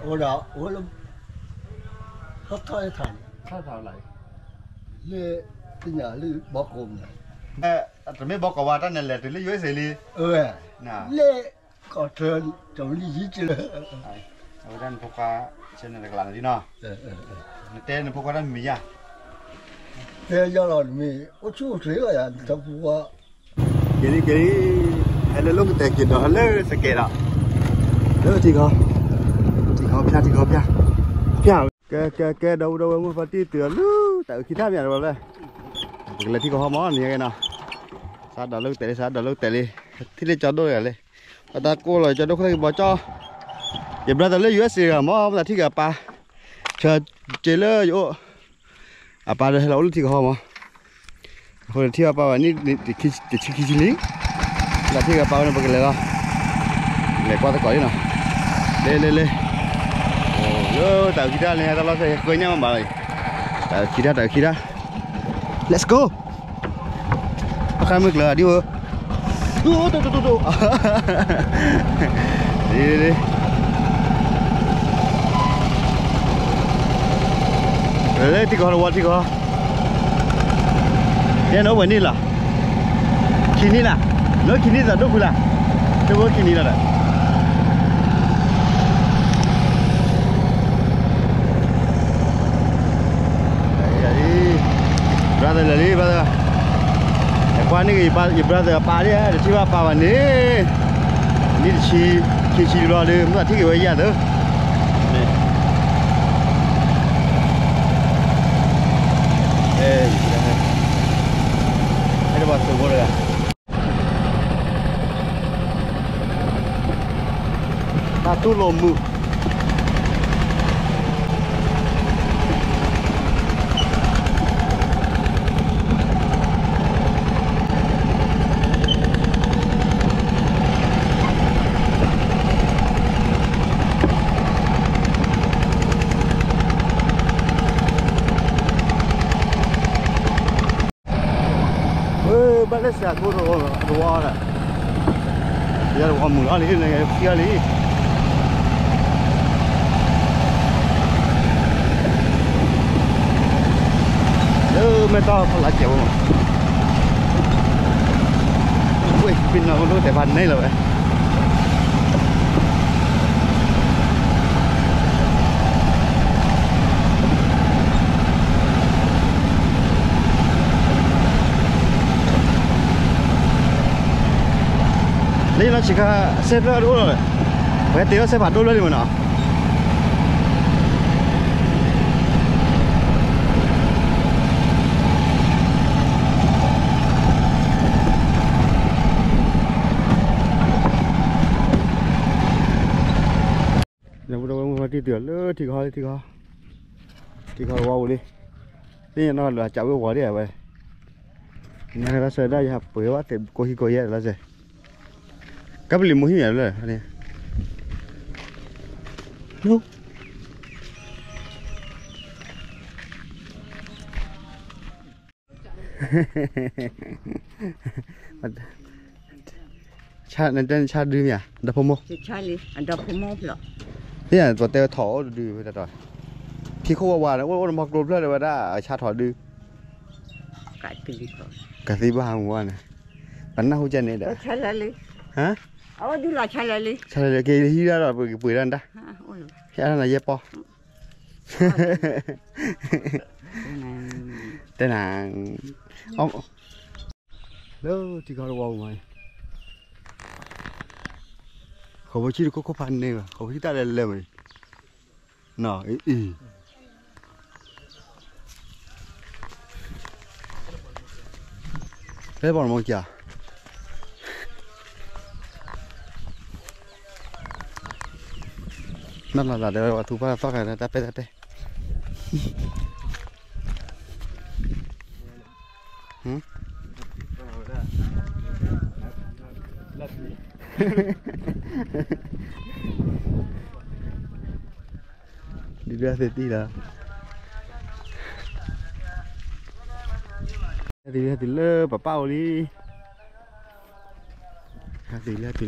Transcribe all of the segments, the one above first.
အိၣ်ဒီး အိၣ်လၢ ထီၣ်ထီၣ်ထါန့ၣ် လၢ သ့ၣ်ညါလၢဘီကီးမး, တမ့ၢ်ဘီကီးဝဲ တၢ်နဲလဲၤတုၤလၢ ယူၢ်အ့ၣ်စ့ၣ် လံ, လၢ ကီၢ်ချၢ တမံၤလံယံၤကလၢ, အဝဲဒၣ်နဖိခွါ ဆဲန့ၣ်တကလးန့ၣ်လံနီၤ, နတဲနဖိခွါတၢ်မံၤမံၤယါ, တဲယၤလီၤ နမ့ၢ်အိၣ်ဆူၣ်အိၣ်ချ့လီၤယၤ နထီၣ်ပူၤဝါ က့ၤလံ က့ၤလံ, ဟဲလၢလိၣ်ကတဲာ်က့ၤဒီး ဟဲလၢစကဲးဒီး လၢထံခီ, ထံခီဖၠၣ် ထံခီဖၠၣ်, ဖၠၣ်, ကဲ ကဲ ကဲ ဒီပုၢ်ဒီဝဲၢ်မုၣ်ဖါတံၢ်တုၤအီၤလၢ တၢ်အုးခံတၢ်မ့ၢ်တဝဲဖျဲၣ်, ပကလဲၤထံကီၢ်ဟီမး နံၤကဲနီၤ, စးဒီးလိၣ်ကတဲာ်လံ စးဒီးလိၣ်ကတဲာ်လံ, ထံၣ်လၢကၠီဒိၣ်တဂၤလံ, ပတၢ်ကိၢ်လီၤကၠီဒိၣ်ခိၣ်သက့ၤဘီကၠီ, ယ brother လၢ ယူၢ်အ့ၣ်စ့ၣ် တဂၤမး ပသးထံၣ်က့ၤအပၢ်, ဆၢက့ၤလၢယအိၣ် အပၢ်ဒီးဟဲလီၤအိၣ်လၢထံကီၢ်ဟီမး, အဃိန့ၣ်ထံၣ်ဘၣ်ပၢ်ဝဲန့ၣ် တဆံခံဆံလံ, လၢထံၣ်က့ၤပၢ်ဝဲန့ၣ် ပကလဲၤလီၤ, လဲၤကွၢ်သကိးလံနီၤ, လ့လ့လ့, လၢတၢ်အုးခံတၢ်လံ တၢ်လီၢ်ဆဲး ယဃၢညၣ်မးဘၣ်လီၤ, တၢ်အုးခံတၢ် တၢ်အုးခံတၢ်, Let's go. အခါမုၢ်ကျၢၤဒံးဧၢ, ဒိၣ်ဒိၣ်ဒိၣ်ဒိၣ်, လံလံလံ, လၢထံကီၢ်တဝီထံကီၢ်, ယဲနအိၣ်ဝဲနံၣ်လီၤ, ခံနံၣ်လီၤ, နအိၣ်ခံနံၣ်သးဒိၣ်ဖုလီၤ, တဘိခံနံၣ်လီၤဒီး brother လၢာ်လံ brother, ယကွၢ်န့ၢ်က့ၤ ယ brother အပၢ်လံ တထံၣ်ဘၣ်ပၢ်ဘၣ်န့ၣ်, နံၣ်တဆံ, ခံဆံလီၤဒီး မ့ၢ်သးထံၣ်က့ၤဝဲယၤသၢ, အဲ, အဲတဘၣ်သုးဖိတဂၤ တၢ်တူၢ်လိာ်မုာ် ဝဲဘၣ်လၢစှၤကိၢ်တဝီဒီး, ယတဝီမုာ်လီၤလံ နဖံအီၤလံ, လၢမဲာ်တီၢ်ဖီလာ်စဲးဝဲမး, ဝဲပ့ၤနီၣ်မ့ၢ်လိၣ်တဲာ်ဖးန့ၣ်လီၤဝဲ လၢယနီၢ်ဆံးခါ စဲဖျၢၣ်တအိၣ်လီၤ, ပှၤတ့ထီၣ်စဲဖးဒိၣ်ဖျၢၣ်လံမးနီၤ. ဒီပုၢ်ဒီဝဲၢ်မုၣ်ဖါတံၢ်တုၤလၢထံကီၢ် ထံကီၢ်, ထံကီၢ်တဝီပူၤလံ, သ့ၣ်ညါနီၢ်ကလၢၤအစးဝ့ၤဝီၤဒ်အဝဲ, နကလီၤစဲၤဒၣ်ယဟးပှ့ၤဘၣ်သ့ၣ်ကိးဟံၣ်ကိးယဲၢ်လီၤစဲၤ, ကပလံၤမိၢ်ဟံၣ်မးလၢ နတဲနဆါဒုမ့ၢ်ဧါ, ဒီဖိမိၢ်, သ့ၣ်ညါ ပှၤတဲထီၣ်အိၣ်တဒုဝဲတတီၤ, ထံခိၣ်ဝါဝါန့ၣ် အိၣ်အိၣ်နမီကျိဖျၢၣ်ဒီးဝဲဒၣ်အဆါထီၣ်ဒု, ကသံဘၣ်ဟးမူဝဲန့ၣ်, ပနၢ်ဟူကဲန့ၣ်ဒီး, ဆါလၢာ်လံ, ဆါလၢာ်လံ, က့ၤဟံးဒၣ်ဒီးပကပှ့ၤဒၣ်တၢ်, ဟဲဒၣ်နယဲၢ်ပီၢ် တဲနၤ, လၢထံကီၢ်တဝီပူၤမး, ဃိးဖိဆံတခိၣ်ခိၣ်ဖးန့ၢ်ဘၣ် ဃိးဖိဆံတၢ်လဲၤလဲၤမး, နီၤ, အံၤ, ဖဲပှၤမီၤကၠီ နီၢ်လီၤသးတဲဝဲပှၤထူဖၣ်သီၣ်ဃာ်တၢ်ပဲတၢ်တဲ, ဒုးဒၣ်သ့ၣ်တံၢ်လီၤ, ဟဲတုၤလၢပပၢ်အိၣ်လံ, ဟဲတုၤလံ ဟဲတုၤ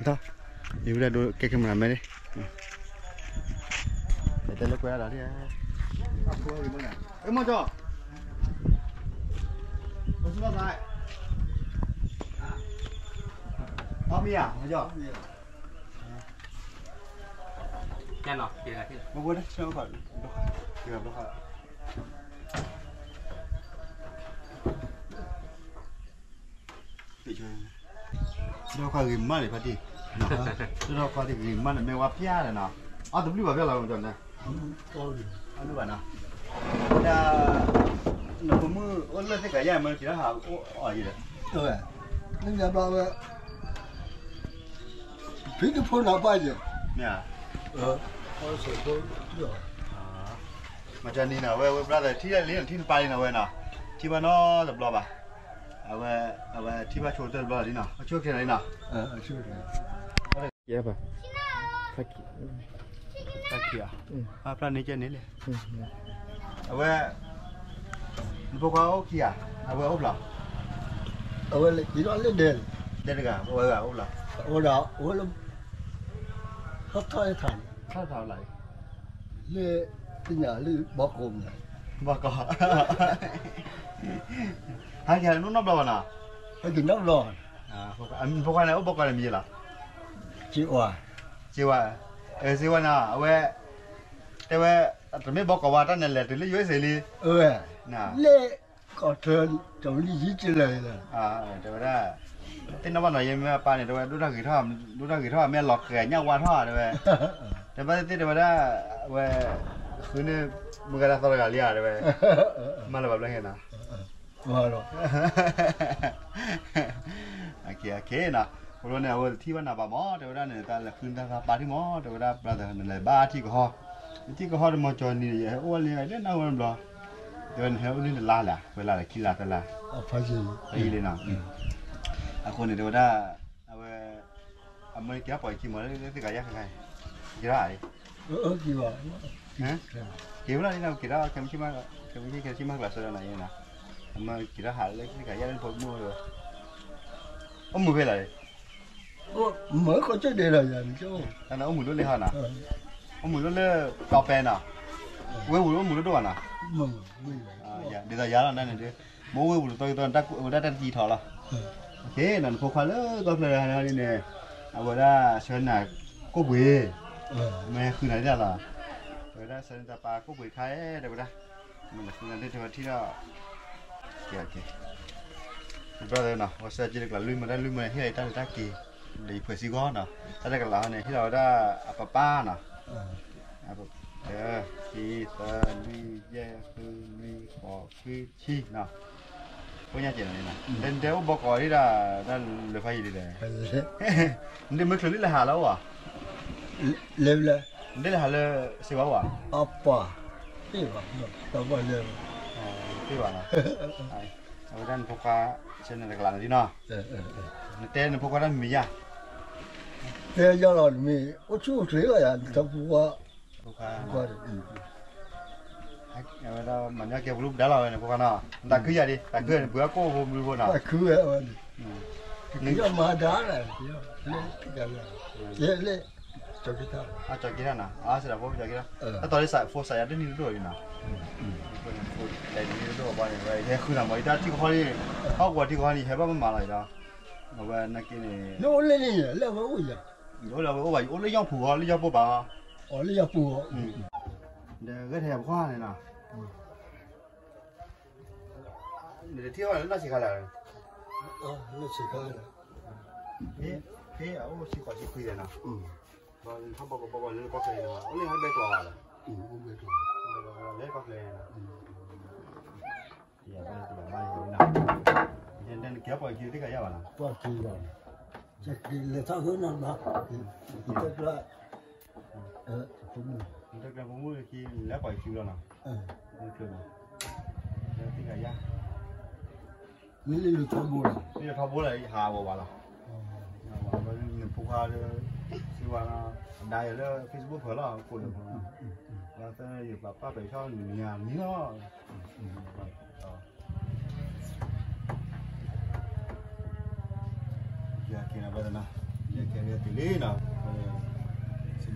လံ, ယဝဲဒၣ်ဒိးကဲ camera man န့ၣ် တဲလၢကွဲးဒၣ်ဒီး အဲ မီၢ်ကၠီ ပစူၢ်ဘၣ်သး အီၣ်မ့ၤဧါ မီၢ်ကၠီ ကဲနီၤ ကဲနီၤ မ့ၢ်ဝဲဒၣ်ဆၢဘၣ် ဘျီခါ ကဲဘျီခါ ဒီးခွါဂ့ၤမးန့ၣ် ဖါတံၢ်, ဒီးခွါတံၢ်ဂ့ၤမးန့ၣ် မ့ၢ်ဝဲဖျါဒီးနီၤ, အီၣ်တဘျုးဘၣ်ဖျါလီၤ မီၢ်ကၠီန့ၣ်, အီၣ်တဘျုးဘၣ်နီၤ, ဒ် နဖိမုၣ်အိၣ်လၢသ့ၣ်ကၤယါ မ့ၢ်က့ၤထီၣ်ဟးအိၣ်အီၤယံၤဒီး, နမ့ၢ်ဘျီဝဲ ဖံတဖိနီၤပၢ်ယဲၢ်, မ့ၢ်ဧါ, မီၢ်ကၠီန့ၣ်နီၤ အဝဲ အဝဲ brother ထံၣ်လံနီၤ ထံၣ်နပၢ်လံနီၤ အဝဲနီၤ, ထံၣ်ဘၣ်နီတဘျီဘၣ်, အဝဲ အဝဲထံၣ်ဘၣ်ဆိတၢ်တဘျီလံနီၤ အဆိၣ်ခဲလံနီၤ, ကဲဘၣ်, တၢ်ခံးဧါ, ဖျါန့ၣ်ကဲန့ၣ်လဲၣ်, အဝဲ နဖိခွါအိၣ်ခံဂၤ, အဝဲအိၣ်ဖျါ, အဝဲက့ၤထီၣ်လၢဒဲ, ဒဲတဂၤ အဝဲဂၤအိၣ်ဖျါ, အဝဲဒၣ်အိၣ်လၢ ဟီၣ်ထီၣ်ထါန့ၣ်, ထီၣ်ထါလၢ, လၢ သ့ၣ်ညါလၢဘီကီးမ့ၢ်, ဘီကီး, ဟဲက့ၤနီတဘျီဘၣ်နီၤ, ဟဲက့ၤနီတဘျီ, ဖိခွါန့ၣ် အိၣ်ဘီကီးန့ၣ်မံၤလီၤ, စ့ဝါ, စ့ဝါ, စ့ဝါနီၤ အဝဲ တဲဝဲ တမ့ၢ်ဘီကီးဘၣ် တၢ်န့ၣ်လဲၤတုၤလၢ ယူအ့စ့ၣ် လံ, လၢ ကီၢ်ထၢ တဝံၤလံယံၤကလၢာ်လီၤ, တဲဝဲဒၣ် သ့ၣ်နီၣ်ဘၣ်နီၤ ယမ့ၢ်အပၢ်န့ၣ် တဲဝဲ ဒိၣ်တၢ်ဂ့ၤထီၣ် ဒိၣ်တၢ်ဂ့ၤထီၣ် မ့ၢ်အလီၤဃဲၤညၣ်ဝါထီၣ် တဲဝဲ, တဲဘၣ်သ့ၣ်သ့ၣ် တဲဝဲဒၣ် အဝဲ ဃုန့ၢ် မုၢ်ဂၤဒၣ်သီတဂၤလံဧါ တဲဝဲ, မၤလၢၤဘၣ်ဘျီဟဲနီၤ အ အ နီၤ, အဝဲတထံၣ်ဘၣ်နၤဘၣ်မး တဲဝဲဒၣ်န့ၣ် တၢ်လဲၤဃုန့ၢ်တၢ်ပၢ်ထံၣ်မး တဲဝဲဒၣ် brother နလဲၤဘါထံကဟီ, ထံကဟီတမီၤကၠီနံၤ ယဟဲအိၣ်ဝဲလံ လၢနၢ်ဝဲဘျီ, တဲဝဲနဟဲအိၣ်န့ၢ်တလါလၢၤ ဝဲလၢခံလါတလါ, ဖဲယံၤလံနီၤ, အဃိန့ၣ် တဲဝဲဒၣ် အဝဲ အမၢက့ၤထီၣ်ပှၤခံမး လၢသ့ၣ်ကၤယါခဲခါ, က့ၤထီၣ်ဧါ, က့ၤဝဲလီၤ က့ၤထီၣ် ကဲမ့ၢ်ဆ့ၣ်မး ကဲမ့ၢ်ဆ့ၣ်မးကျါစၢၤဒီးနၤယဲနီၤ, အမၢက့ၤထီၣ်ဟးလၢသ့ၣ်ကၤယါလၢဖိမုၣ်ဝဲ, အိၣ်မုာ်ဖဲလဲၣ်, မၢကီၢ်ကၠီၣ်ဒဲးလီၤယၤန့ၣ်, အိၣ်မုာ်လၢလၢဟီနီၤ, အိၣ်မုာ်လၢလၢ တီပဲနီၤ, ဝ့ၢ်ပူၤအိၣ်မုာ်လၢဒိၣ်ဘၣ်နီၤ, ဒ်သိးယၤလီၤန့ၣ် မ့ၢ်ဝ့ၢ်ပူၤတသီတသီ ဝဲဒၣ်တၢ်တကံထီၣ်လီၤ, နဖိခွါလၢကီၢ်ဖျၢၣ်န့ၣ် အဝဲဒၣ်ဆှၢနၤကိၣ်ပှ့ၤ, မ့ၢ်ဃုနၤဒ်လီၤ, အဝဲဒၣ်ဆှၢနတၢ်ပၢ်ကိၣ်ပှ့ၤတခါ တဲဝဲဒၣ်, မ့ၢ်ဃုနၤဒ်တဲဝဲထံၣ်ဒီး ကဲ brother နီၤ ဝဲဆှၢက့ၤတကျးလွံၢ်မၢ တၢ်လွံၢ်မၢန့ၣ် ဟ့ၣ်လီၤတၢ်လၢတၢ်က့ၤ, ဒီးယဖှဲးစ့ၢ်ကီးနီၤ, တၢ်တကလးဟီန့ၣ် ဟ့ၣ်လီၤဝဲဒၣ်အပပၢ်နီၤ, တၢ ခံ သၢ လွံၢ် ယဲၢ် ဃု နွံ ဃိး ခွံ ဆံနီၤ, ဖိညါကဲးနီၤ, နတဲအိၣ်ဘီကီးဒ်ဒီး တၢ်လၢဖးယံၤဒ်လဲၣ်, နဒ့မုၢ်ချုးလံလၢဟးလၢအိၣ်ဧါ, နဒ့လၢဟးလၢစ့ဝါအိၣ်ဧါ, သ့ၣ်ဘၣ်နီၤ, အဝဲဒၣ်နဖိခွါ ဆဲန့ၣ်တကလးန့ၣ်ဒ်နီၤ, နတဲနဖိခွါတၢ်မံၤမံၤယါ, တဲယၤလီၤ နမ့ၢ်အိၣ်ဆူၣ်အိၣ်ချ့လီၤယၤ နဖိခွါ ဖိခွါ အဝဲဒၣ်မၤညီကဲပလူပဒါလီၤဝဲန့ၣ် ဖိခွါနီၤ, နတၢ်ခုယၤဒံး တၢ်ခုန့ၣ် ပှၤကိၣ်ဖိမုၢ်ဖိနီၤ, တၢ်ခုဝဲအဝဲန့ၣ်, က့ၤမၤဒါလၢ လၢ လၢ ကၠီက့ၤထီၣ်နီၤ, အစဒၣ်ဖိကၠီက့ၤထီၣ်, အသီလံ phone စးယၤတနံၣ်တဒိၣ်လံနီၤ, တနံၣ်တဒိၣ်ဘၣ်န့ၣ် ယဟဲဃုနၤမး ယတၢ်ထံကဟီန့ၣ်, ဟီၣ်ကဝီၤထံကဟီန့ၣ် ယဟဲဘၣ်မၤလီၤအံၤဒီး, အဝဲနာ်က့န့ၣ်, နအိၣ်လၢန့ၣ် လၢအဝဲအိၣ်ယၤ, ယအိၣ်လၢအဝဲအိၣ်ဘၣ် ယအိၣ်လၢယီၢ်ပူၤဂီၢ် လၢယီၢ်ပူၤဘၣ်, အီၤလၢယီၢ်ပူၤဂီၢ်, ဒီးဂဲၤထီၣ်ယၤပှၢ်န့ၣ်နီၤ နတထံၣ်အီၤလၢနီၢ်ဆံးခါလဲၣ်, နီၢ်ဆံးခါလဲၣ်, ဖဲအအိၣ်ဆံဃိးဆံခွံလဲၣ်နီၤ, ထီၣ်ဘီကီးဘီကီးလၢကီၢ်ချၢနီၤ အိၣ်လၢဟဲဘဲကျိးလီၤ, လၢကီၢ်ချၢ, ယဘၣ်ယဘၣ်ယဘၣ်, ယတဲနကဲပှၤက့ၤသ့ၣ်ကၤယါဘၣ်နီၤ, ပှၤက့ၤဘၣ်, လဲၤထီၣ်ဃုနီၤဘၣ်, တကျါ တကျါဖိမုၣ်ခံ လဲၤပှၤက့ၤလီၤနီၤ, မုၢ်ကျိၤနီၤ, သ့ၣ်ကၤယါ, မ့ၢ်လၢထီဘိလီၤ, မ့ၢ်လၢထီဘိလီၤ ယဟးဝဲဘၣ်လီၤ, နဖိခွါလၢ စ့ဝါနီၤ အဒါယၤလၢ Facebook ဖၢလီၤ ကိးလၢဖိနီၤ, လၢသၢယပာ်ပာ်ပာ်ဆီနံၤနံၤလီၤ, ယကဲနဘၣ်တနီၤ, ယကဲယတုၤလံနီၤ, စံး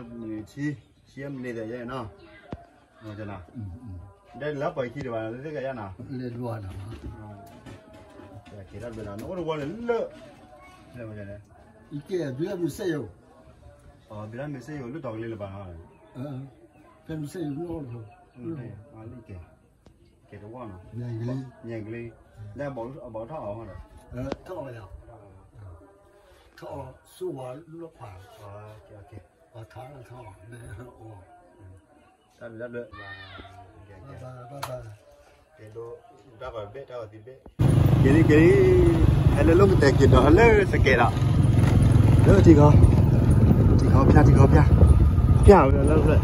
ဆံ ဆံမနံၤသ့ၣ်ယဲနီၤ, ဒီးလၢပှၤခံဒံးဘၣ် လၢကယါနီၤ, လဲၤလွါနီၤ, ကဲတၢ်ဘျုးနီၤ နအိၣ်တဝီန့ၣ်လၢ လၢကဲ ဘီလၢမုၢ်စဲယိၤ, ဘီလၢမုၢ်စဲယိၤ လၢတီၤကလံၤလၢၤဘၣ်နီၤ, ဖဲမုၢ်စဲယိၤလၢ ကဲ ကဲတဝီနီၤ, ညံကလံၤ, ညံကလံၤ, လၢအဘီထီၣ်အီၤ, ထီၣ်အီၤယၤ, ထီၣ်အီၤ ဆိဝါလီၢ်ဖး, ထီၣ်ထီၣ်အီၤ, တၢ်ဘျုးတၢ်ဘျုး, ကဲဒိၣ်, တၢ်ဂီၤဘ့ၣ် တၢ်ဂီၤသံဘ့ၣ်, က့ၤလံက့ၤလံ, ဟဲလၢလိၣ်ကတဲာ်က့ၤဒီးဟဲလၢစကဲးဒီး, လၢထံခီ, ထံခီဖျါ ထံခီဖျါ, ဖျါဝဲလၢ ဟဲ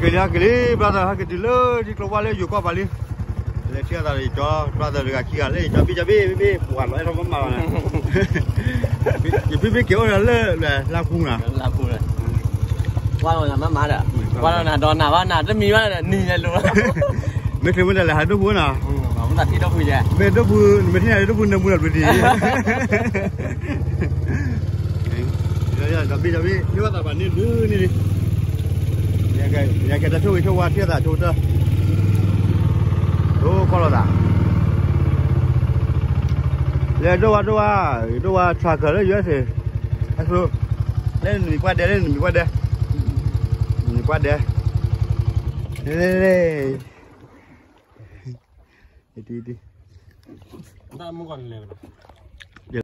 က့ၤလံ ဟဲက့ၤလံ brother ဟဲက့ၤတုၤလၢထံကျိဝါလၢယိၤကီၢ်ပၤလံ, လဲၤထံၣ်အသးဒီးယကၠီ brother တဂၤခံဂၤလၢယကၠီ ဘ့ၣ်ကၠီဘ့ၣ် ဘ့ၣ်ဘ့ၣ် ပှၤလီၤအဲၣ်ထီၣ်မးမးလီၤ, ယဘ့ၣ်ဘ့ၣ်က့ၤအိၣ်ဒီးလၢ လၢပူၤနီၤ, လၢပူၤ, ကွၢ်လီၤနၤမးမးဒီး, ကွၢ်လီၤနၤဒီးနၤဘၣ် နၤတမံၤဘၣ်ဒီး နံၤလဲၤလိၤ, မ့ၢ်ချ့မ့ၢ်တၢ်လဲၤဟးဒိၣ်ပူၤနီၤ, မ့ၢ်ဒိၣ်ပူၤ မ့ၢ်ထံၣ်နၤဒိၣ်ပူၤ နၢမူလီၤဘျုးဒံး ဒီးဘ့ၣ်ဒီးဘ့ၣ် ဟ့ၣ်ဝဲသးပှၤန့ၣ်ဒုးန့ၣ်လံ, ယကဲတၢ်ဆိၣ်ဂ့ၤဆိၣ်ဝါထံၣ်သးဆိကတၢၢ်, ဒိၣ်ကီၢ်လိာ်သး, လဲၤဒိၣ်ဝါဒိၣ်ဝါ, ဒိၣ်ဝါ trucker လၢ ယူအက်စ် အသိး, လၢနမံၤပှၢ်ဒဲး လၢနမံၤပှၢ်ဒဲး, နမံၤပှၢ်ဒဲး, လဲၤလဲၤလဲၤ, တံၤတံၤ, တၢ်မုၢ်ကီၢ်န့ၣ်လဲၤဝဲလီၤ